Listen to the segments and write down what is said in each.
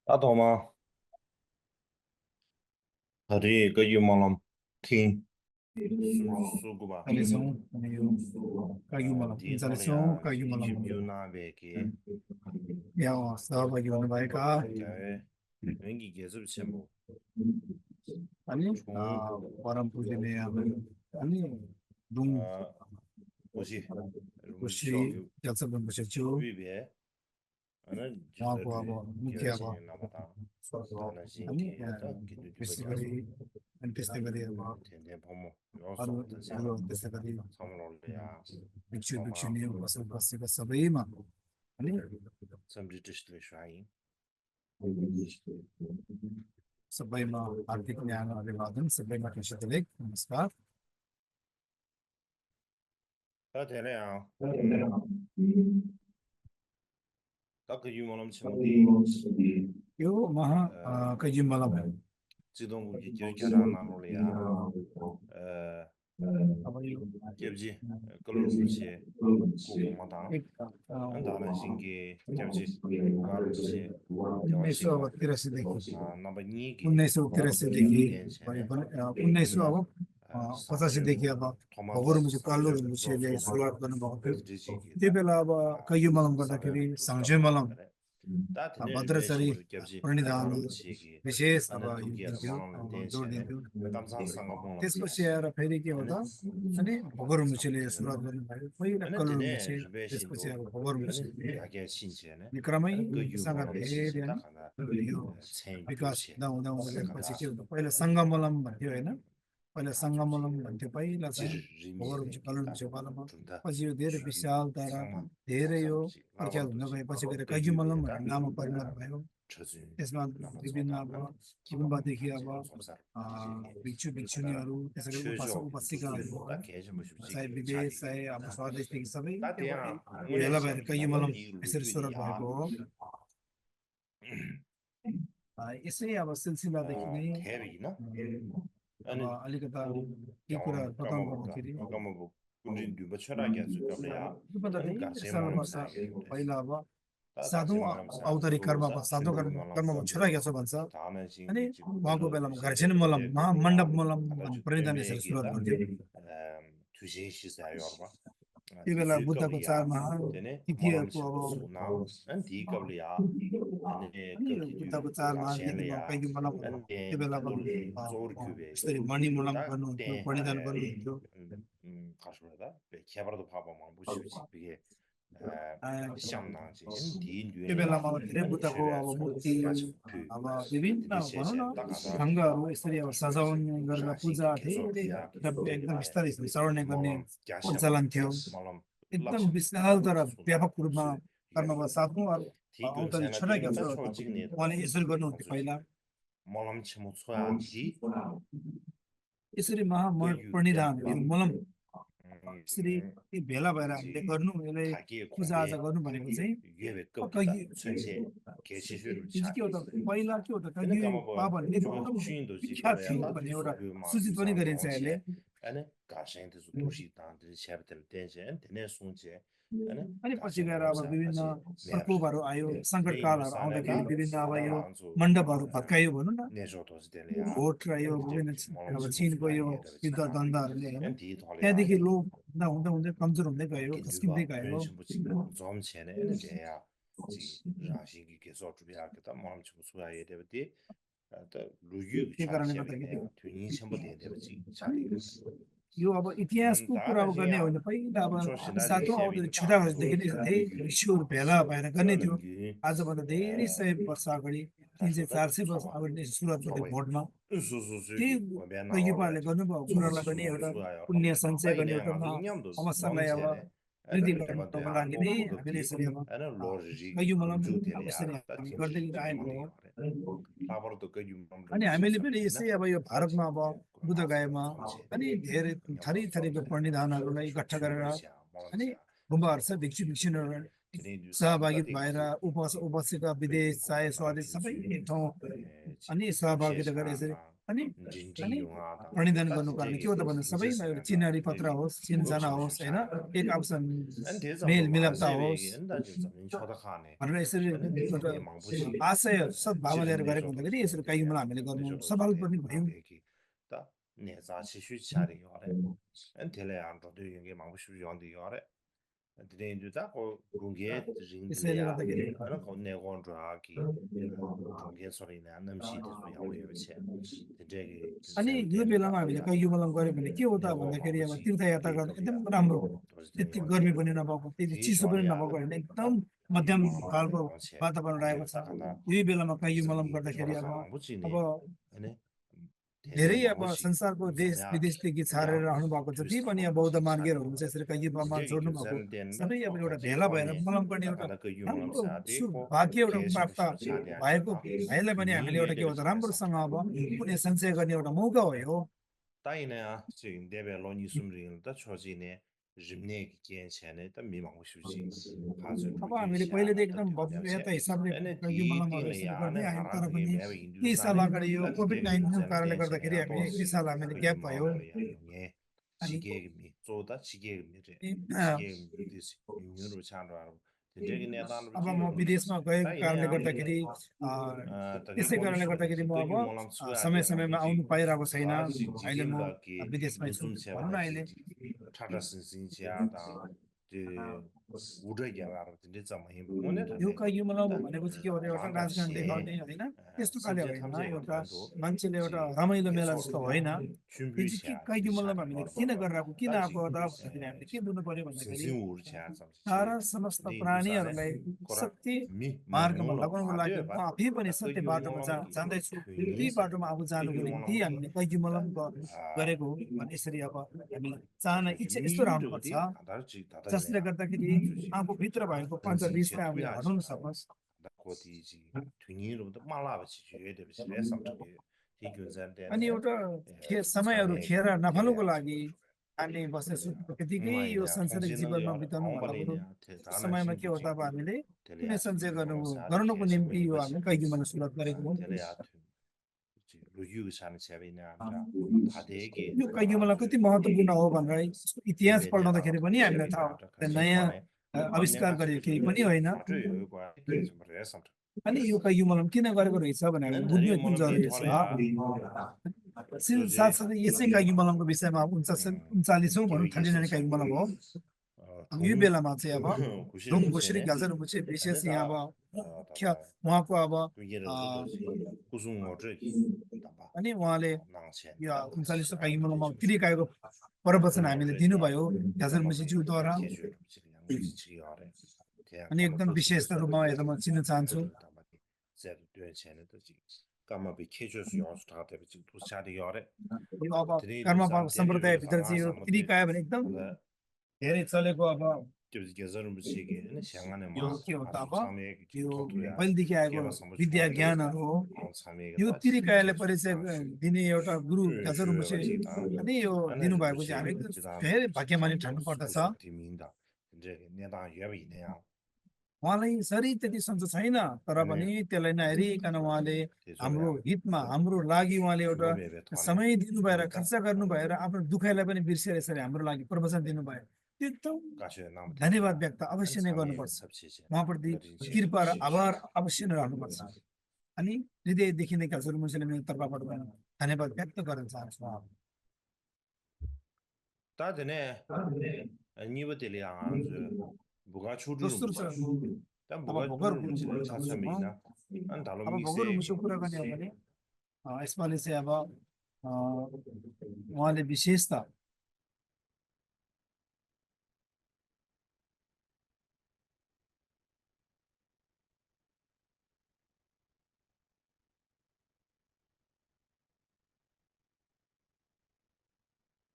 Atoma, hari kayu malam king suguba Alisson, meio caiu uma di instalação, nolia caiu uma Egyptian na beki ya sahabat yang baik kae wengi gesub chembo ani chung orang puji ni ani dung boji puji jasa pun puji cu wibe ana wah juda wah du wah mungkin apa gyojin namata dana ani jingi ta gidu du bagyaso basically antisipasi apa tenden pomo yoso alu tasya alu antisipasi samrol ya bicu soma ni pasal pasal sabai mah ani samri tishli shwayin sabai mah artik ni anu ada badan sabai mah kisah telik namaskar ta tele ya ta kayu malam chemodi yo mah kaji malam 지동국이 저기라 나로리아 apa yo 겹지 걸로르치 고고마다 안다나 신기 겹지 가르치 Unnaiso 여신고 तिरासी देखि 나바니기 1983 देखि 덴체네 1985 देखि अब भगोरु मुझे कालो मुझेले सुरुवात गर्नु भएको थियो त्यो बेला अब कयु मलम गर्दाखेरि संजय मलम भद्रचरी प्रणिधान विशेष अब यो दिन्थ्यो जोड दिन्थ्यो त्यसपछि आएर फेरि के हो त अनि भगोरु मुझेले सुरुवात गर्नु भयो पहिला कलर मुझे त्यसपछि अब भगोरु मुझे क्रमै सँग धेरै यो विकास हुँदा पछि के हुन्छ पहिला सङ्गमलम भन्थ्यो होइन पहिला सङ्गमलम भन्थ्यो पहिला चाहिँ भगोरु मुझे कलर मुझे पालामा पछि यो धेरै विशाल तर धेरै यो प्रख्यात हुन गएपछि गएर कयु मलम भन्ने नाममा परिणत भयो त्यसमा विभिन्न अब किबुम्बादेखि अब भिक्षु भिक्षुणीहरू त्यसै गरी उपासक उपासिकाहरू चाहे विदेश चाहे अब स्वदेशदेखि सबै भेला भएर कयु मलम यसरी सुरुवात भएको हो यसै अब सिलसिलादेखि नै अलिकता के कुराहरू बताउनु पर्दाखेरि पहिला अब साधु औतरी कर्म साधु कर्मको छोरा ग्यासो भन्छ अनि उहाँको बेलामा घर्षण मलम महामण्डप मलम भन्ने प्रणिधान यसरी सुरुवात गर्थ्यो त्यो बेला बुद्धको चाडमा तिथिहरूको अब बुद्धको चाडमा कैकी मलम त्यो बेला यसरी मणि मलम गर्नुहुन्थ्यो प्रणिधान गर्नुहुन्थ्यो त्यो बेलामा धेरै बुद्धको अब मूर्ति अब विभिन्न भनौँ न ढङ्गहरू यसरी अब सजाउने गरेर पूजा धेरै एकदम बिस्तारै सजाउने गर्ने प्रचलन थियो एकदम विशाल तर व्यापक रूपमा कर्मको साथमा औतरी छोरा ग्यास उहाँले यसरी गर्नुहुन्थ्यो पहिला यसरी प्रणिधान मलम यसरी भेला भएर हामीले गर्नु यसलाई पूजाआजा गर्नु भनेको चाहिँ के हो त पहिला के हो त बाबाहरूले एकदम विख्यात थियो भन्ने एउटा सूचित पनि गरिन्छ अहिले अनि पछि गएर अब विभिन्न प्रकोपहरू आयो सङ्कटकालहरू आउँदाखेरि विभिन्न अब यो मण्डपहरू भत्कायो भनौँ न भोट आयो विभिन्न अब चिनको यो युद्ध द्वन्द्वहरूले होइन त्यहाँदेखि लोभ हुँदै हुँदै कमजोर हुँदै गयो खस्किँदै गयो त्यो कारणले गर्दाखेरि यो अब इतिहासको कुरा अब गर्ने हो भने पहिला अब सातौँ आउँदाखेरि छोटादेखि धेरै ऋषिहरू भेला भएर गर्ने थियो आजभन्दा धेरै 100 वर्ष अगाडि 300-400 वर्ष अगाडि सुरुवात गर्थ्यो भोटमा त्यही कैकीपाहरूले गर्नुभएको कुरालाई पनि एउटा पुण्य सञ्चय गर्ने एउटा अवसरलाई अब वृद्धि गर्नको लागि नै हामीले यसरी अब कैयु मलम यसरी गर्दै आएको हो अनि हामीले पनि यसै अब यो भारतमा अब बुद्धगयामा अनि धेरै थरी थरीको प्रणिधानहरूलाई इकट्ठा गरेर अनि गुम्बाहरू छ भिक्षु भिक्षुणीहरू सहभागी भएर उपासिका विदेश चाहे स्वदेश सबै एक ठाउँ अनि सहभागिता गरेर यसरी अनि 진지 अनि 용하다. प्रणिधान 다 गर्नु कारण 진지하게 के हो त भन्दा सबैमा एउटा चिनारी पत्र होस् चिनजना होस् होइन एक आपसन 안 돼서 मेल 뭐 मिलापता 아세베기 होस् 엔다 지금 초다카네. भनेर यसरी अनि एउटा 내 망부지. आशय सद्भाव लिएर गरेको हुँदाखेरि यसरी काइमला हामीले गर्नु सफल पनि भयौँ 다 내자 지슈 차리 요래. 안 될래 안 도도 이게 망부시 요한데 요래. 드레인주다 고 공개 त्यसैले 링들이야. गर्दाखेरि 그런 거 내고 좋아하기. 공개 소리네 안 넘시도 소야고 요체. 되게 अनि यो बेलामा हामीले कैयुमलम गऱ्यो भने के हो त भन्दाखेरि अब तीर्थयात्रा गर्दा एकदम राम्रो हो त्यति गर्मी पनि नभएको त्यति चिसो पनि नभएको होइन एकदम मध्यम खालको वातावरण रहेको छ यही बेलामा कैयुमलम गर्दाखेरि अब धेरै अब संसारको देश विदेशदेखि छारेर आउनु भएको जति पनि अब बौद्ध मार्गीहरू हुन्छ यसरी कैयुमलममा जोड्नु भएको सबै अब एउटा भेला भएर मलम गर्ने एउटा राम्रो भाग्य एउटा प्राप्त भएको भाइलाई पनि हामीले एउटा के भन्छ राम्रोसँग अब पुण्य सञ्चय गर्ने एउटा मौका हो यो 따이네야 지금 대별로 니숨링을 더 초지네 rimne genchane da mimang shuji hazu अब हामीले पहिलेदेखि एकदम भव्यता हिसाबले कैयुमलमहरू यसरी गर्दै आयौँ तर पनि केही साल अगाडि यो कोभिड 19 कारणले गर्दाखेरि हामी केही साल हामीले ग्याप भयो अनि 지게미 쪼다 지게미래 अ, 지게미 दिस युरो छानो 되게 내다는 अब म विदेशमा गएको कारणले गर्दाखेरि त्यसै कारणले गर्दाखेरि म अब समय समयमा आउनु पाइरहेको छैन अहिले म विदेशमै छु भनौँ न अहिले यो कैयुमलम भनेपछि के हो एउटा राजगान देखाउने होइन त्यस्तो खाले होइन एउटा मान्छेले एउटा रमाइलो मेला जस्तो होइन यो चाहिँ के कैयुमलम हामीले किन गरेर आएको किन आएको त भन्दाखेरि हामीले के बुझ्नु पर्यो भन्दाखेरि सारा समस्त प्राणीहरूलाई सत्य मार्गमा लगाउनको लागि म आफै पनि सत्य बाटोमा जाँदैछु त्यही बाटोमा अब जानुको निम्ति हामीले कैयुमलम गरेको हो भने यसरी अब हामी चाहना इच्छा यस्तो रहनुपर्छ जसले गर्दाखेरि आफूभित्र भएको पञ्चबिसलाई हामीले हटाउन सकोस् अनि एउटा समयहरू खेर नफाल्नुको लागि हामी बस्नेछु त्यतिकै यो सांसारिक जीवनमा बिताउनु भन्दा बरु समयमा के हो त अब हामीले पुण्य सञ्चय गर्नुको निम्ति यो हामीले कैयुमलम सुरुवात गरेको हो यो कैयुमलम कति महत्त्वपूर्ण हो भनेर इतिहास पढ्दाखेरि पनि हामीलाई थाहा हो नयाँ आविष्कार गरेको केही पनि होइन अनि यो कैयुमलम किन गरेको रहेछ भनेर बुझ्नु एकदम जरुरी छ साथसाथै यसै कैयुमलमको विषयमा 39औं भनौँ 39 कैयुमलम हो यो बेलामा चाहिँ अब रुम्बुश्री गाजा रुम्बुश्री विशेष यहाँ अब उहाँको अब अनि उहाँले यो 39औं कैयुमलममा त्रिकायको प्रवचन हामीले दिनुभयो गाजा रुम्बुश्रीज्यूद्वारा अनि एकदम विशेष रूपमा यता म चिन्न चाहन्छु यो अब कर्म सम्प्रदायभित्र चाहिँ यो त्रिकाय भने एकदम धेरै चलेको अब यो के हो त अब यो पहिलेदेखि आएको विद्या ज्ञानहरू हो यो त्रिकायले परिचय दिने एउटा गुरु गाजा रुम्बुश्री अनि यो दिनुभएको चाहिँ हामी एकदम धेरै भाग्यमानी ठान्नु पर्दछ उहाँलाई शरीर त्यति सन्चो छैन तर पनि त्यसलाई नहेरिकन उहाँले हाम्रो हितमा हाम्रो लागि उहाँले एउटा समय दिनु भएर खर्च गर्नु भएर आफ्नो दुखाइलाई पनि बिर्सेर यसरी हाम्रो लागि प्रवचन दिनुभयो त्यो एकदम धन्यवाद व्यक्त अवश्य नै गर्नुपर्छ उहाँप्रति कृपा र आभार अवश्य नै रहनुपर्छ अनि हृदयदेखि नै गाजा रुम्बुश्रीले मेरो तर्फबाट धन्यवाद व्यक्त गर्न चाहन्छु दोस्रो छ अब भोगर रुम्बुश्रीको कुरा गर्ने हो भने यसपालि चाहिँ अब उहाँले विशेष त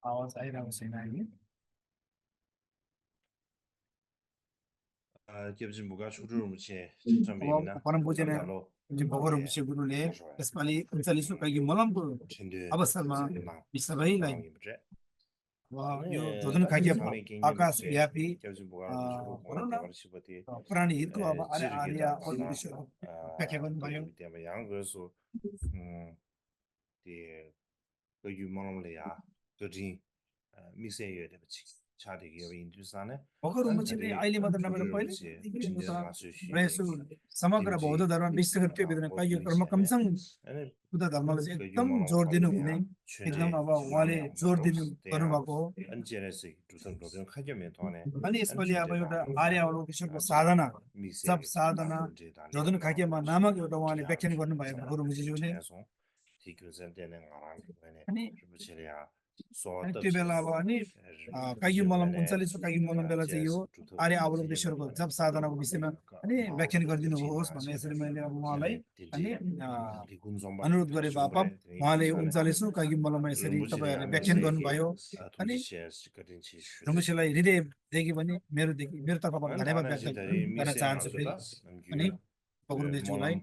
आवाज आइरहेको छैन अहिले परम पूजनीय भोगर रुम्बुश्री गुरुले यसपालि 39औं कैयुमलमको अवसरमा सबैलाई यो धोदन खाद्य आकाश व्यापी भनौँ न प्राणी हितको अब आर्य व्याख्या गर्नुभयो the 유머럼래야 그진 미세에 되지 차대기 인도산에 बगरहुँची अहिले मात्र नभएर पहिले रहेछु समग्र बौद्ध धर्म विश्वको त्यो भित्र कहियो कर्म कमसँग बुद्ध धर्मलाई चाहिँ एकदम जोड दिनु हुने एकदम अब उहाँले जोड दिनु गर्नुभएको हो अनि यसपालि अब एउटा आर्य अवलोकेशनको साधना जप साधना जदन खाकेमा नामक एउटा उहाँले व्याख्यान गर्नुभएको गुरुमुजीज्यूले अनि त्यो बेला अब अनि कायु मलम 39 कायु मलम बेला चाहिँ यो आर्य अवलोकेश्वरको जप साधनाको विषयमा अनि व्याख्यान गरिदिनु होस् भन्ने यसरी मैले अब उहाँलाई अनि अनुरोध गरे बापत उहाँले 39 कायु मलममा यसरी तपाईहरुले व्याख्यान गर्नुभयो अनि रमेशलाई हृदयदेखि पनि मेरो तर्फबाट धन्यवाद व्यक्त गर्न चाहन्छु फेरि अनि पगुरुदेजुलाई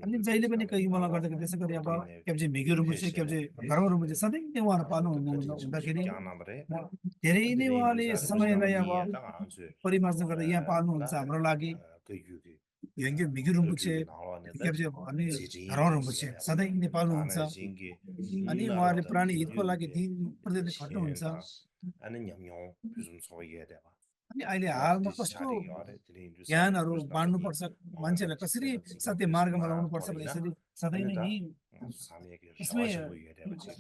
अनि जहिले पनि कहीँ मलाई गर्दाखेरि त्यसै गरी अब केप्चे मिगुरुमुचे केप्चे घरमुचे सधैँ नै उहाँहरू पाल्नु हुँदाखेरि धेरै नै उहाँले समयलाई अब परिमार्जन गर्दा यहाँ पाल्नुहुन्छ हाम्रो लागि यङ्गे मिगुरुमुचे केप्चे अनि घरमुचे सधैँ नै पाल्नुहुन्छ अनि उहाँहरूले प्राणी हितको लागि दिन प्रतिदिन खट्नुहुन्छ अनि अहिले हालमा कस्तो ज्ञानहरू बाँड्नुपर्छ मान्छेलाई कसरी सत्य मार्गमा लाउनु पर्छ भने यसरी सधैँ नै यसमै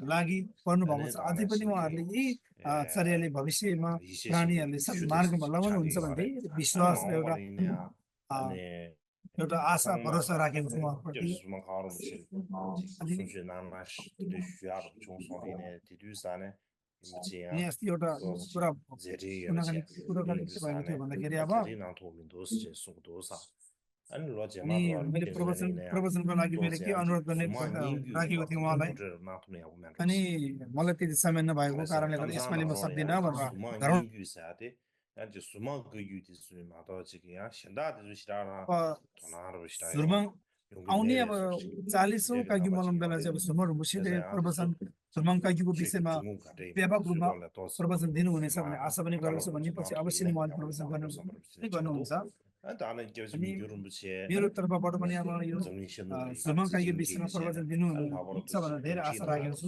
लागि पर्नु भएको छ अझै पनि उहाँहरूले यही चर्याले भविष्यमा प्राणीहरूले सत् मार्गमा लगाउनु हुन्छ भन्ने विश्वास एउटा आशा भरोसा राखेको छु उहाँप्रति अनि अस्ति एउटा कुरा कुराकानी के भएको थियो भन्दाखेरि अब अनि मैले प्रवचनको लागि मैले के अनुरोध गर्ने राखेको थिएँ उहाँलाई अनि मलाई त्यति समय नभएको कारणले गर्दा यसपालि म सक्दिनँ भनेर सुरुमा आउने अब 40औं कागी मलम बेला चाहिँ अब सुमर मुसीले प्रवचन सुमङ कागीको विषयमा व्यापक रूपमा प्रवचन दिनुहुनेछ भन्ने आशा पनि गरेको छु भनेपछि अवश्य नै उहाँले प्रवचन गर्नुहुन्छ मेरो तर्फबाट पनि अब यो सुमङ कागीको विषयमा प्रवचन दिनुहुन्छ भनेर धेरै आशा राखेको छु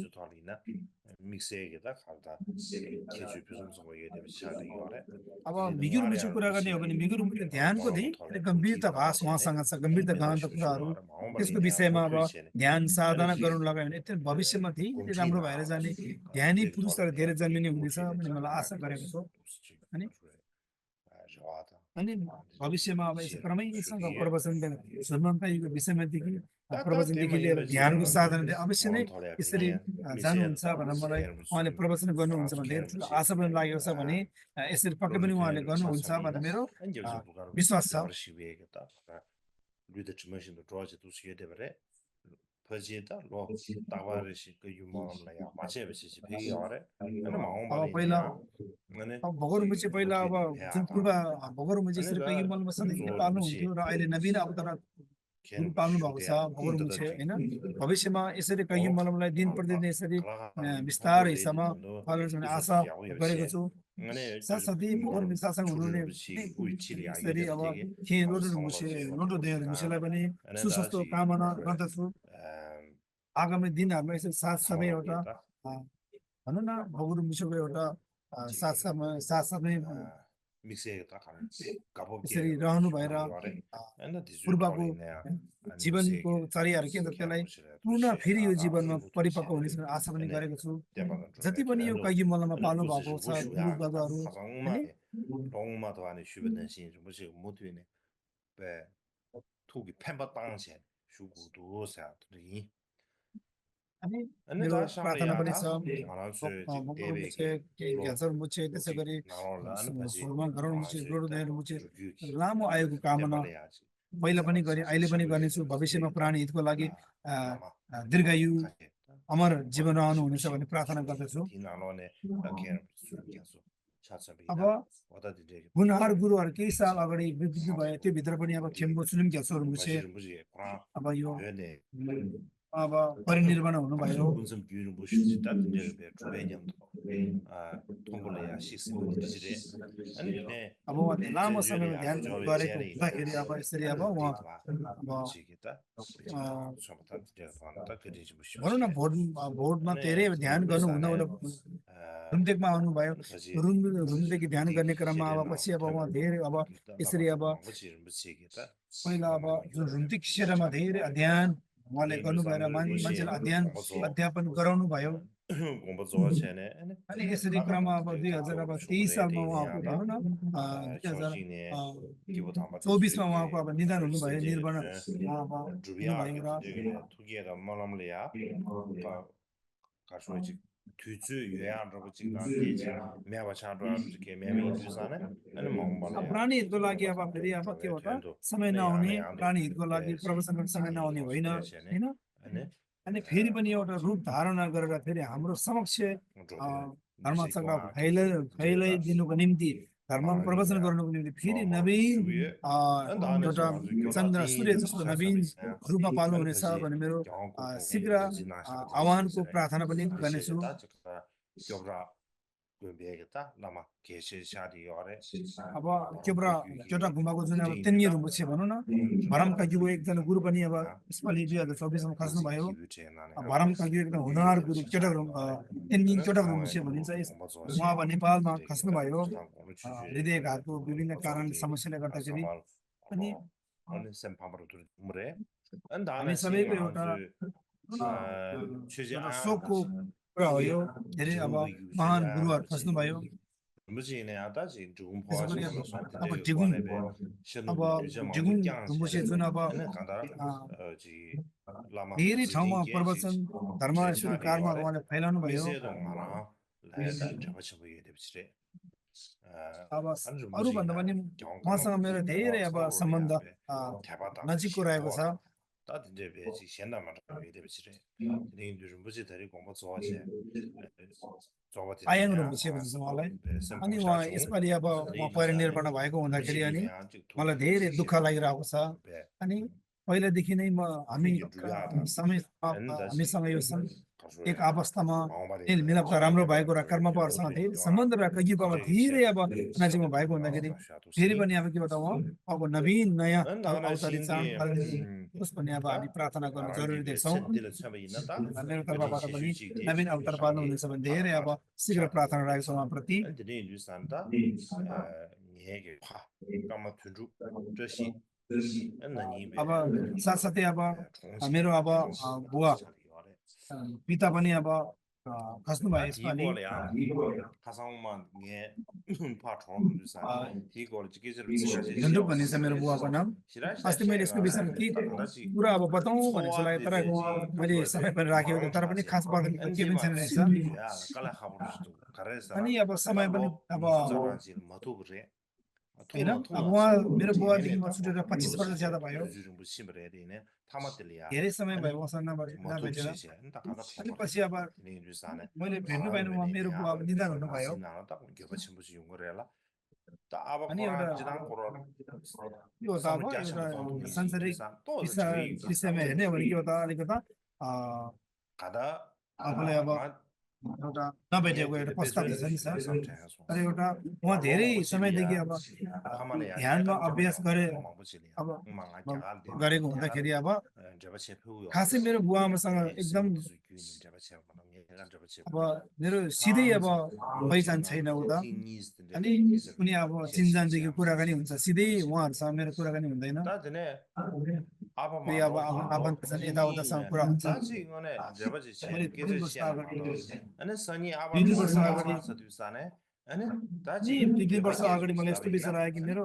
अब मिगुरुमुची कुरा गर्ने हो भने मिगुरुमुची ध्यानको धेरै गम्भीरता भाष उहाँसँग छ गम्भीरता गहनता कुराहरू त्यसको विषयमा अब ध्यान साधना गर्नु लगायो भने एकदम भविष्यमा धेरै राम्रो भएर जाने ध्यानी पुरुषहरू धेरै जन्मिने हुनेछ भन्ने मलाई आशा गरेको छु अनि भविष्यमा अब यसो क्रमैसँग प्रवचन सुमङकाईको विषयमादेखि प्रवचनदेखि लिएर ध्यानको साधना अवश्य नै यसरी जानुहुन्छ भनेर मलाई उहाँले प्रवचन गर्नुहुन्छ भने धेरै ठुलो आशा पनि लागेको छ भने यसरी पक्कै पनि उहाँले गर्नुहुन्छ भनेर मेरो विश्वास छ पहिला भगोरुमुची पहिला अब जुन पूर्व भगोरुमुची यसरी युमलमा सधैँ पाल्नुहुन्थ्यो र अहिले नवीन अवतार पाल्नु भएको छ भगोरुमुची होइन भविष्यमा यसरी कैयम मलमलाई दिन प्रतिदिन यसरी विस्तार हिसाबमा फल्ने आशा गरेको छु साथसाथै भगोरुमुची शासन हुनुहुने यसरी अब लोटोदेहरूलाई पनि सुस्वास्थ्य कामना गर्दछु आगामी दिनहरूमा यसरी साथसाथै एउटा भनौँ न भगोरुमुचीको एउटा साथसाथै यसरी रहनु भएर पूर्वको जीवनको चर्याहरू के हुन्छ त्यसलाई पुनः फेरि यो जीवनमा परिपक्व हुनेछ आशा पनि गरेको छु जति पनि यो कैगी मलममा पाल्नु भएको छ गुरुबाबाहरू अनि मेरो प्रार्थना पनि छ क्यान्सर मुछे त्यसै गरी लामो आयुको कामना पहिला पनि गरे अहिले पनि गर्नेछु भविष्यमा प्राणी हितको लागि दीर्घायु अमर जीवन रहनु हुनेछ भन्ने प्रार्थना गर्दछु अब गुणहार गुरुहरू केही साल अगाडि मृत्यु भयो त्यो भित्र पनि अब खेम्बो सुलिम क्यान्सर मुछे अब यो अब परिनिर्वाण हुनुभयो 군some beautiful shit that the be trubenium 통골래야 시스템이 디지털에 아니 네 अब उहाँ लामो समयमा 제저리야 ध्यान 저거 गरेको 제리 हुँदाखेरि अब यसरी अब उहाँ अब 지기다 저부터 대화한다 그리지 보시오 भनौँ न भोटमा धेरै ध्यान गर्नु हुँदा रुमटेकमा आउनुभयो 가지 रुमदेखि ध्यान गर्ने क्रममा अब पछि अब उहाँ धेरै अब यसरी अब पहिला अब जुन रुमटेक क्षेत्रमा धेरै अध्ययन उहाँले गर्नुभएर मान्छेलाई अध्यापन गराउनु भयो 공부 좋아하시네 अनि यसरी क्रममा अब 2023 सालमा उहाँको भनौँ न 2024 2024मा उहाँको अब निधन हुनुभयो निर्वाण अब हुनुभयो र 투기가 말람래야 가서 뒤주 요양으로 지금 되지 매바 차도 이렇게 매매 주사네 아니 먹어봐요 प्राणीहरूको लागि अब फेरि अब के हो त समय नआउने प्राणीहरूको लागि प्रवचन गर्ने समय नआउने होइन हैन अनि फेरि पनि एउटा रूप धारणा गरेर फेरि हाम्रो समक्ष धर्मचक्र फैलाइदिनुको निम्ति धर्म प्रवचन गर्नुको निम्ति फेरि नवीन एउटा चन्द्र सूर्य जस्तो नवीन रूपमा पाल्नु हुनेछ भन्ने मेरो शीघ्र आह्वानको प्रार्थना पनि गर्नेछु लामा केसे शादी गरे अब केब्रा एउटा गुम्बाको जुन अब तेन्निर हुन्छ भनौँ न भरम काकीको एकजना गुरु पनि अब यसपालि 2024मा खस्नु भयो भरम काकी एकदम हुनर गुरु केटा तेन्नी केटा हुनुहुन्छ भनिन्छ उहाँ अब नेपालमा खस्नु भयो हृदयघातको विभिन्न कारण समस्याले गर्दाखेरि अनि हामी सबैको एउटा शोकको कुरा हो यो धेरै अब महान गुरुहरू खस्नुभयो अब जिगुङ गुम्बुसे जुन अब धेरै ठाउँमा प्रवचन धर्म कारमा उहाँले फैलाउनु भयो अब अरूभन्दा पनि उहाँसँग मेरो धेरै अब सम्बन्ध नजिकको रहेको छ आयाङ रुम्बुसे भन्छ उहाँलाई अनि उहाँ यसपालि अब उहाँ परिनिर्वाण भएको हुँदाखेरि अनि मलाई धेरै दुःख लागिरहेको छ अनि पहिलादेखि नै हामीसँग यो एक अवस्थामा मेलमिलाप राम्रो भएको र कर्मपरसँग धेरै सम्बन्ध रहेको यो अब धेरै अब नजिकमा भएको हुँदाखेरि फेरि पनि अब के बताउँ अब नवीन नयाँ अवतारी होस् भन्ने अब हामी प्रार्थना गर्नु जरुरी देख्छौँ मेरो तर्फबाट पनि नवीन अवतार पाल्नु हुनेछ भने धेरै अब शीघ्र प्रार्थना राखेको छ उहाँप्रति अब साथसाथै अब मेरो अब बुवा पिता पनि अब खस्नु भयो यसपालि झन्डुप भन्ने छ मेरो बुवाको नाम अस्ति मैले यसको विषयमा के कुरा अब बताउँ भन्ने जस्तो लाग्यो तर मैले समय पनि राखेको तर पनि खास पर्दैन के पनि छैन रहेछ अनि अब समय पनि अब होइन अब उहाँ मेरो बुवादेखि म छुटेर 25 वर्ष ज्यादा भयो धेरै समय भयो उहाँसँग नभेटेर अनि पछि अब मैले भेट्नु पाइनँ उहाँ मेरो बुवा निधन हुनुभयो अनि एउटा यो त अब एउटा सांसारिक विषयमा हेर्ने हो भने के हो त अलिकता आफूलाई अब एउटा नभेटेको एउटा पस्ताव छ नि सर तर एउटा उहाँ धेरै समयदेखि अब ध्यानमा अभ्यास गरेको हुँदाखेरि अब खासै मेरो बुवाआमासँग एकदम अब मेरो सिधै अब पहिचान छैन उता अनि उनी अब चिनजानदेखि कुराकानी हुन्छ सिधै उहाँहरूसँग मेरो कुराकानी हुँदैन अब आफन्तसँग यताउतासँग कुरा हुन्छ मैले 2 वर्ष अगाडि मलाई यस्तो विचार आयो कि मेरो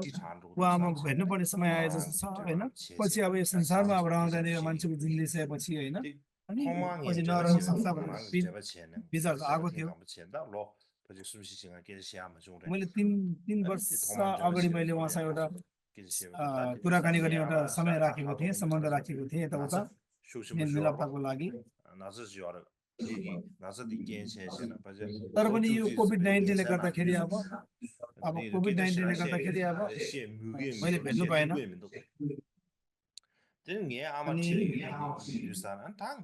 बुवाआमा भेट्नुपर्ने समय आए जस्तो छ होइन पछि अब यो संसारमा अब रहँदैन यो मान्छेको जिन्दगी सकेपछि होइन अनि पछि नरहनु सक्छ भनेर विचार आएको थियो मैले 3 वर्ष अगाडि मैले उहाँसँग एउटा कुराकानी गर्ने एउटा समय राखेको थिएँ सम्बन्ध राखेको थिएँ यताउता मेलमिलापको लागि तर पनि यो कोभिड-19ले गर्दाखेरि अब कोभिड-19ले गर्दाखेरि अब मैले भेट्नु पाएन Then आमा अनि छिरी युसान ताङ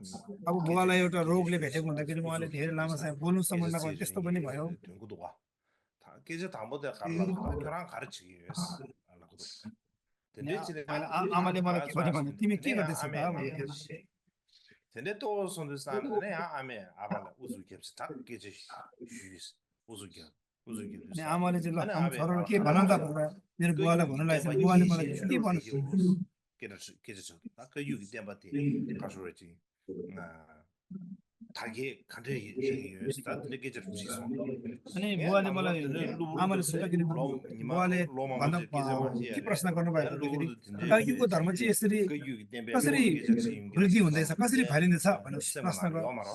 अब के बुवालाई जे एउटा के जे रोगले शुस भेटेको हुँदाखेरि उहाँले उजु धेरै लामो समय के बोल्नुसम्म जे नपाउने से त्यस्तो पनि भयो। 둥고 도와 다 계제 담보대 갈라서 다 교랑 가르치기 위해서 알라고 अनि 근데 지금 मैले आमाले मलाई के भन्यो भने तिमी के 근데 गर्दैछौ त आमे भन्यो। 근데 또 손들산 근데 आमे 아발라 우주 겹스 다 계제 쉬스 우주 겹 우주 अनि 겹스 आमाले चाहिँ ल अनि हाम्रो आबे छोरालाई के भन त भनेर मेरो 그 बुवालाई भन्नु 유기 लागेछ। 때문에 बुवाले मलाई 이시 के भन्नु 계제 저기 아그 유기 때문에 가서지 아 타게 간데 저기 스타트 계제 주시소 अनि 예 बुवाले 남자 मलाई 근데 आमाले 루브도 सोद्धाखेरि 로 니마 बुवाले 로마 भन्दा 먼저 계제 마시야 के प्रश्न गर्नुभयो 야 भन्दाखेरि 루브도 진짜 काकीको धर्म चाहिँ यसरी 그 유기 때문에 कसरी 계제 지금 वृद्धि हुँदैछ कसरी फैलिँदैछ भनेर प्रश्न 세마나 요마로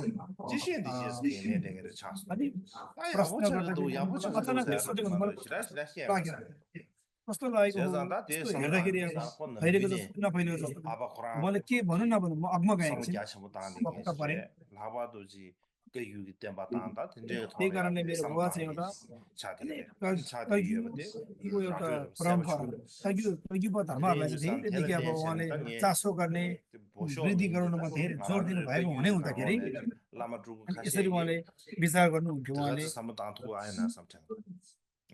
지시엔 디시스 게네 되게 차스 अनि 아 प्रश्न 야보쳐도 गर्दाखेरि 야보쳐도 अचानक सोधेको मलाई लाग्यो कस्तो लागेको हो कस्तो हेर्दाखेरि अब फैलिएको जस्तो नफैलिएको जस्तो 아바 코란 मैले के भनौँ नभनौँ म अग्म गएँ एकछिन 성자 전부 다 पक्का परेँ। 라바도지 그 유기 때문에 받다한다 진짜 त्यही कारणले मेरो बुवा चाहिँ एउटा 차디래 कगिको एउटा परम्परा कगिको धर्महरूलाई चाहिँ धेरैदेखि अब उहाँले चासो गर्ने वृद्धि गराउनमा धेरै जोड दिनु भएको हुनै हुँदाखेरि लामा जुगु अनि खासे यसरी उहाँले विचार गर्नुहुन्थ्यो उहाँले 드가즈 삼도 안토 아이나 삼창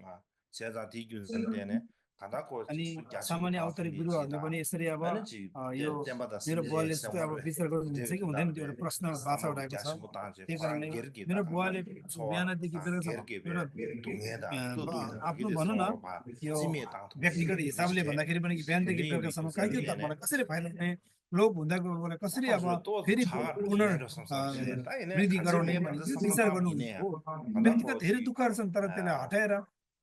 아 제가 디균 때문에 가다고 अनि सामान्य औतरिक गुरुहरूले पनि यसरी अब यो मेरो बुवाले जस्तो अब विचार गर्नुहुन्छ कि हुँदैन त्यो एउटा प्रश्न बाछा उठाएको छ। त्यही कारणले मेरो बुवाले बिहानदेखि बेलुकासम्म एउटा आफ्नो भनौँ न यो व्यक्तिगत हिसाबले भन्दाखेरि पनि बिहानदेखि बेलुकासम्म कहीँ धर्मलाई कसरी फैलाउने लोभ हुँदा गएकोलाई कसरी अब फेरि वृद्धि गराउने भन्ने त्यो विचार गर्नुहुन्थ्यो। व्यक्तिगत धेरै दुःखहरू छन् तर त्यसलाई हटाएर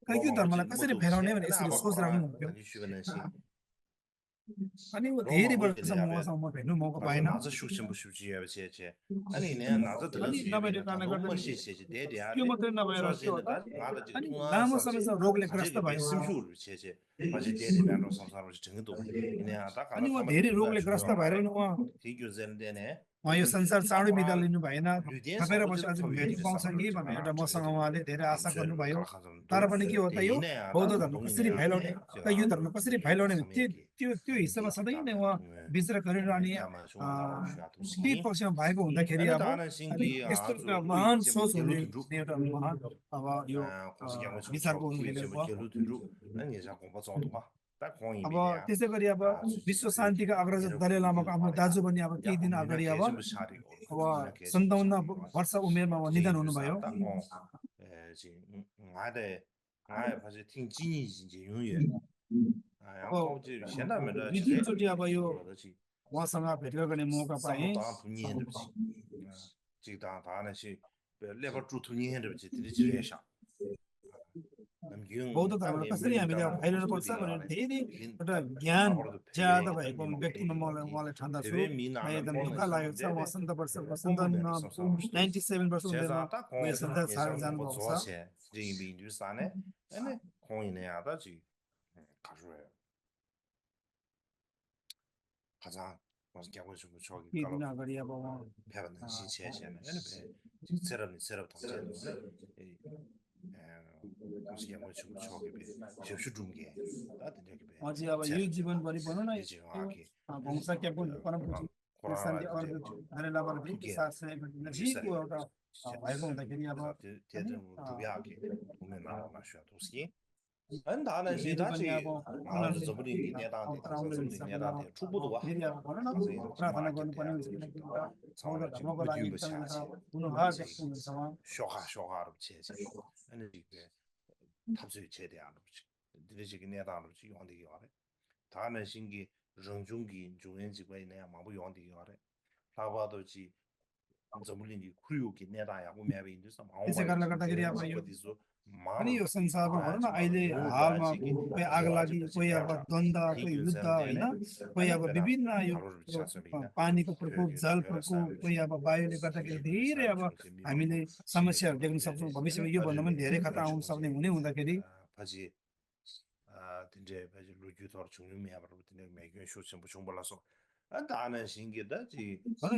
कहीँ धर्मलाई कसरी फैलाउने भनेर यसरी सोच राख्नुहुन्थ्यो। अनि ऊ धेरै वर्षसम्म उहाँसँग म भेट्नु मौका पाएन। 나저 슈심부 슈지야 제제 아니 내 나저 들었어 अनि नभएको कारणले गर्दा 시시지 대대야 त्यो मात्रै नभएर त्यो होला। 나도 अनि 지금 लामो समयसम्म रोगले ग्रस्त भयो। 심슈를 제제 맞지 대대 면로 സംസാരം 정도 이내 하다 अनि उहाँ धेरै रोगले ग्रस्त भएर पनि उहाँ 기교전되네 यो संसार चाँडै बिदा लिनु भएन, थपेर बसी अझ भेट्नु पाउँछ कि भनेर एउटा मसँग उहाँले धेरै आशा गर्नुभयो। तर पनि के हो त यो बौद्ध धर्म कसरी फैलाउने यो धर्म कसरी फैलाउने त्यो त्यो त्यो हिस्सामा सधैँ नै उहाँ विचार गरिरहने त्यही पक्षमा भएको हुँदाखेरि अब यस्तो एउटा महान सोच हुने एउटा महान अब यो विचारको हुनुहुने अब त्यसै गरी अब विश्व शान्तिका अग्रज दलाइ लामाको आफ्नो दाजु पनि अब केही दिन अगाडि अब 57 वर्ष उमेरमा उहाँ निधन हुनुभयो। दुई तिनचोटि अब यो उहाँसँग भेट गर्ने मौका पाएँ। बौद्ध धर्मलाई कसरी हामीले फैलाउनु पर्छ भनेर धेरै एउटा ज्ञान ज्यादा भएको व्यक्तिमा उहाँलाई ठान्दछु। एकदम दुःख लागेको छ। उहाँ 97 वर्ष 97 वर्ष उमेरमा उयो संसार छाडेर जानुभएको छ। केही दिन अगाडि अब उहाँ अझै अब यो जीवनभरि भनौँ न भौसा क्याम्पको परम शान्ति अर्को धेरै लाभाले भेटी साथको एउटा भएको हुँदाखेरि अब 나는 시다지 나는 저분이 내다한테 내다한테 초보도 와 फेरि अब भनौँ न प्रार्थना गर्नुपर्ने हुन्छ किनकि एउटा बौद्ध धर्मको लागि एकदमै एउटा हुनुभएको व्यक्ति हुनुहुन्छ उहाँ। 쇼하로 제제 아니 이게 탑수의 제대하는 거지 드리지기 내다하는 거지 용되기 와래 다는 신기 정중기 중연지구에 내야 마부 용되기 와래 라바도지 저물린이 쿠유기 내다야 보면 인도서 त्यसै कारणले गर्दाखेरि अब यो अनि यो संसारमा भनौँ न अहिले हालमा कोही आग लागि कोही अब द्वन्द कोही युद्ध होइन कोही अब विभिन्न यो पानीको प्रकोप जल प्रकोप कोही अब वायुले गर्दाखेरि धेरै अब हामीले समस्याहरू देख्न सक्छौँ। भविष्यमा योभन्दा पनि धेरै खतरा आउन सक्ने हुने हुँदाखेरि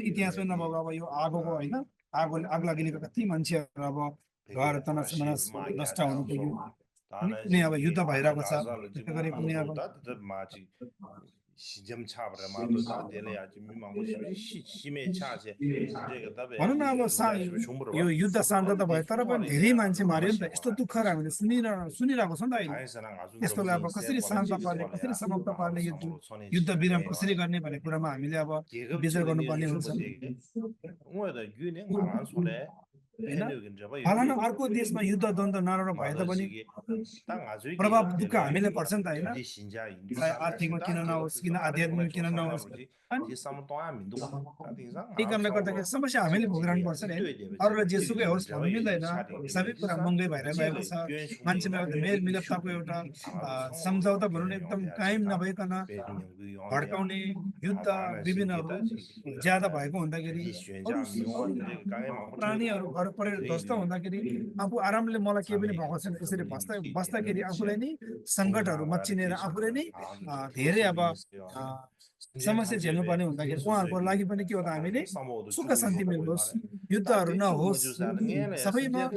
इतिहासमा नभएको अब यो आगोको होइन आग लागिने कति मान्छेहरू अब घर तनास नष्ट हुनु पुग्यो। कुनै अब युद्ध भइरहेको छ त्यसै गरी कुनै अब 시점 차버려 마도 다 될래야 좀 미망고 심해 차지这个 답에 भनौँ न अब यो युद्ध शान्त त भयो तर पनि धेरै मान्छे मार्यो नि त यस्तो दुःखहरू हामीले सुनिरहेको छ नि त अहिले त्यसलाई अब कसरी शान्त पार्ने कसरी समाप्त पार्ने यो युद्ध विराम कसरी गर्ने भन्ने कुरामा हामीले अब विचार गर्नुपर्ने हुन्छ होइन फलाना अर्को देशमा युद्ध द्वन्द नराम्रो भए तापनि प्रभाव दुःख हामीलाई पर्छ नि त होइन आर्थिकमा किन नहोस् किन आध्यात्मिक किन नहोस् त्यही कारणले गर्दाखेरि समस्या हामीले भोगिरहनु पर्छ नि अरूलाई जेसुकै होस् भन्नु मिल्दैन सबै कुरा महँगै भएर गएको छ मान्छेमा एउटा मेलमिलापताको एउटा सम्झौता भनौँ न एकदम कायम नभइकन भड्काउने युद्ध विभिन्नहरू ज्यादा भएको हुँदाखेरि प्राणीहरू घर परेर ध्वस्त हुँदाखेरि आफू आरामले मलाई केही पनि भएको छैन यसरी बस्दाखेरि आफूलाई नै सङ्कटहरू मच्चिनेर आफूले नै धेरै अब समस्या झेल्नु पर्ने हुँदाखेरि उहाँहरूको लागि पनि के हो त हामीले सुख शान्ति मिलोस् युद्धहरू नहोस् सबैमा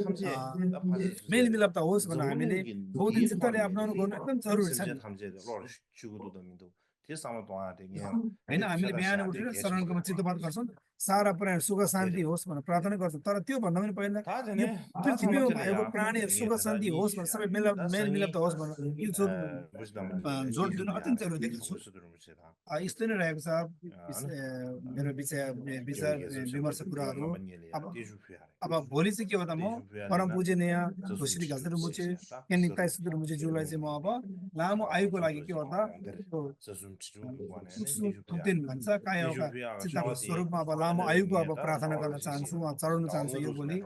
मेलमिलाप त होस् भनेर हामीले बौद्धिक चित्तले अप्नाउनु गर्नु एकदम जरुरी छ होइन हामीले बिहान उठेर शरणकोमा चित्तपात गर्छौँ सारा प्राणी सुख शान्ति होस् भनेर प्रार्थना गर्छौँ तर त्यो भन्दा पनि पहिला यो पृथ्वीमा भएको प्राणीहरू सुख शान्ति होस् भनेर सबै मेलमिलाप त होस् भनेर यो जोड दिनु अत्यन्त जरुरी देख्छु यस्तो नै रहेको छ मेरो विचार विमर्श कुराहरू अब भोलि चाहिँ के हो त म परम पूजनीय घोषित घाँसेर मुचे केनिताई सुदुर मुचे ज्यूलाई चाहिँ म अब लामो आयुको लागि के हो त दिन भन्छ कायका चित्तको स्वरूपमा अब लामो आयुको अब प्रार्थना गर्न चाहन्छु उहाँ चढाउन चाहन्छु यो भोलि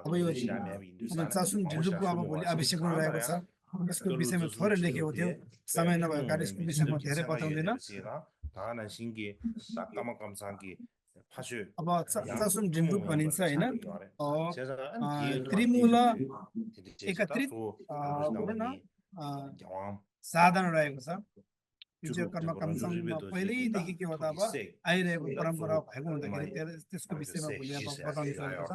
अब यो चासुन ढिल्डुको अब भोलि अभिषेक रहेको छ यसको विषयमा थोरै लेखेको थियो समय नभएको कारण यसको विषयमा धेरै बताउँदैन अब चासुन ढिल्डुक भनिन्छ होइन त्रिमूल एकत्रित साधन रहेको छ यो कर्म कमसङमा पहिल्यैदेखि के हो त अब आइरहेको परम्परा भएको हुँदाखेरि त्यसको विषयमा भोलि अब बताउनु सकेको छ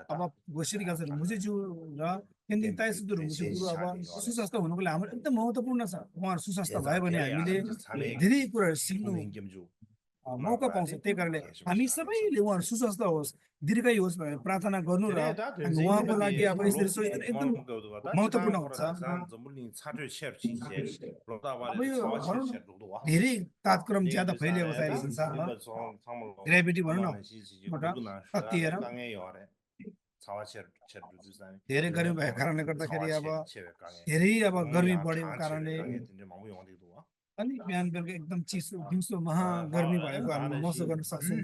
अब घोषित घाँसेर मुजेज्यू र केनिताई सुदुर मुचे गुरु अब सुस्वास्थ्य हुनुको लागि हाम्रो एकदम महत्त्वपूर्ण छ उहाँहरू सुस्वास्थ्य भयो भने हामीले धेरै कुराहरू सिक्नु मौका पाउँछ त्यही कारणले हामी सबैले उहाँहरू सुस्वास्थ्य होस् दीर्घायु होस् भनेर प्रार्थना गर्नु र उहाँको लागि अब यसरी सोच्नु एकदम महत्त्वपूर्ण हुन्छ अब यो धेरै तात्क्रम ज्यादा फैलिएको छ अहिले संसारमा ग्राभिटी भनौँ न कतिएर धेरै गर्मी भएको कारणले गर्दाखेरि अब धेरै अब गर्मी बढेको कारणले अनि बिहान बेलुका एकदम चिसो दिउँसो महागर्मी भएको हामीले महसुस गर्न सक्छौँ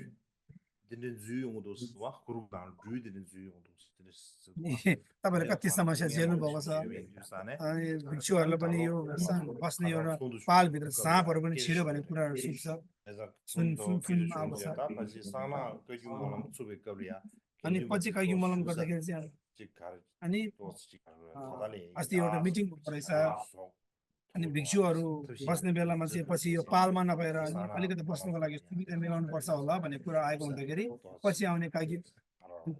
तपाईँले कति समस्या झेल्नु भएको छ अनि भिक्षुहरूलाई पनि यो बस्ने एउटा पालभित्र साँपहरू पनि छिर्यो भन्ने कुराहरू सुन्छ सुनमा आएको छ अनि पछि काइयो मलम गर्दाखेरि चाहिँ अनि अस्ति एउटा मिटिङ रहेछ अनि भिक्षुहरू बस्ने बेलामा चाहिँ पछि यो पालमा नभएर अलिकति बस्नुको लागि सुविधा मिलाउनु पर्छ होला भन्ने कुरा आएको हुँदाखेरि पछि आउने कागी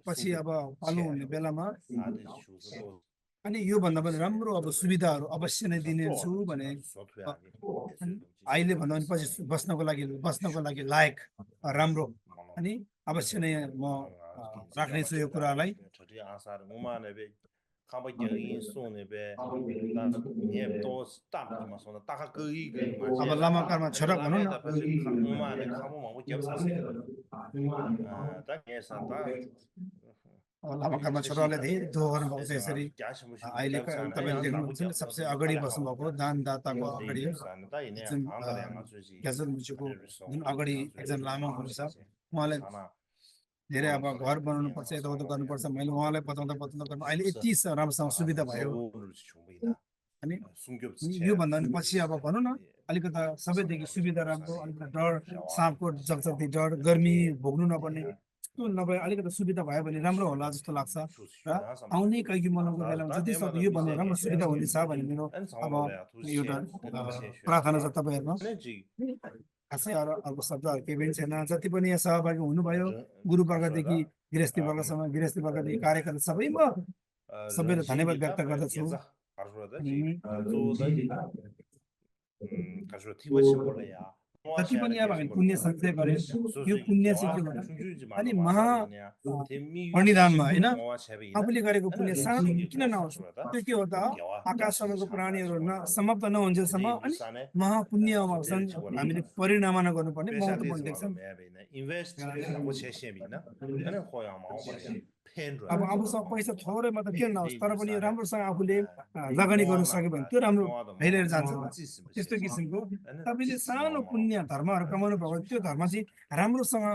पछि अब पाल्नु हुने बेलामा अनि योभन्दा पनि राम्रो अब सुविधाहरू अवश्य नै दिनेछु भने अहिले भन्दा पनि पछि बस्नको लागि लायक राम्रो अनि अवश्य नै म राख्नेछु यो कुरालाई अब लामाकारमा छोरा भनौँ न लामाकारमा छोराले धेरै दुःख गर्नुभएको छ यसरी अहिले तपाईँले देख्नुहुन्छ नि सबसे अगाडि बस्नुभएको दानदाताको अगाडि ग्याजल मुचुको जुन अगाडि एकजना लामा हुनुहुन्छ उहाँले धेरै अब घर बनाउनु पर्छ यताउता गर्नुपर्छ मैले उहाँलाई बताउँदा अहिले यति राम्रोसँग सुविधा भयो अनि योभन्दा पनि पछि अब भनौँ न अलिकता सबैदेखि सुविधा राम्रो अलिकति डर साँपको जगजग्ती डर गर्मी भोग्नु नपर्ने त्यस्तो नभए अलिकति सुविधा भयो भने राम्रो होला जस्तो लाग्छ र आउने कैकी मनाउको बेलामा जति सक्दो योभन्दा राम्रो सुविधा हुनेछ भन्ने मेरो अब एउटा प्रार्थना छ तपाईँहरूमा खासै अर्को शब्दहरू केही पनि छैन जति पनि यहाँ सहभागी हुनुभयो गुरु वर्गदेखि गृहस्थी वर्गसम्म गृहस्थी वर्गदेखि कार्यकर्ता सबैमा सबैलाई धन्यवाद व्यक्त गर्दछु जति पनि अब हामी पुण्य सञ्चय गरे यो पुण्य चाहिँ के भन्दा अनि महा प्रणिधानमा होइन आफूले गरेको पुण्य सानो किन नहोस् त्यो के हो त आकाशसँगको प्राणीहरू समाप्त नहुन्जेलसम्म अनि महापुण्यमा हामीले परिणामना गर्नुपर्ने महत्त्वपूर्ण देख्छ अब आफूसँग पैसा थोरै मात्र किन नहोस् तर पनि राम्रोसँग आफूले लगानी गर्न सक्यो भने त्यो राम्रो भइरहेर जान्छ त्यस्तो किसिमको तपाईँले सानो पुण्य धर्महरू कमाउनु भएको त्यो धर्म चाहिँ राम्रोसँग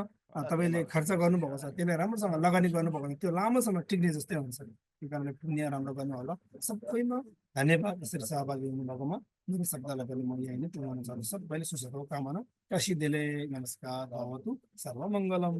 तपाईँले खर्च गर्नुभएको छ त्यसलाई राम्रोसँग लगानी गर्नुभएको छ त्यो लामो समय टिक्ने जस्तै हुन्छ त्यही कारणले पुण्य राम्रो गर्नु होला सबैमा धन्यवाद यसरी सहभागी हुनुभएकोमा मेरो शब्दलाई पनि म यही नै टुङ्गाउन चाहन्छु सबैले सुस्वास्थ्यको कामना काशीदेले नमस्कार भवतु सर्वमङ्गलम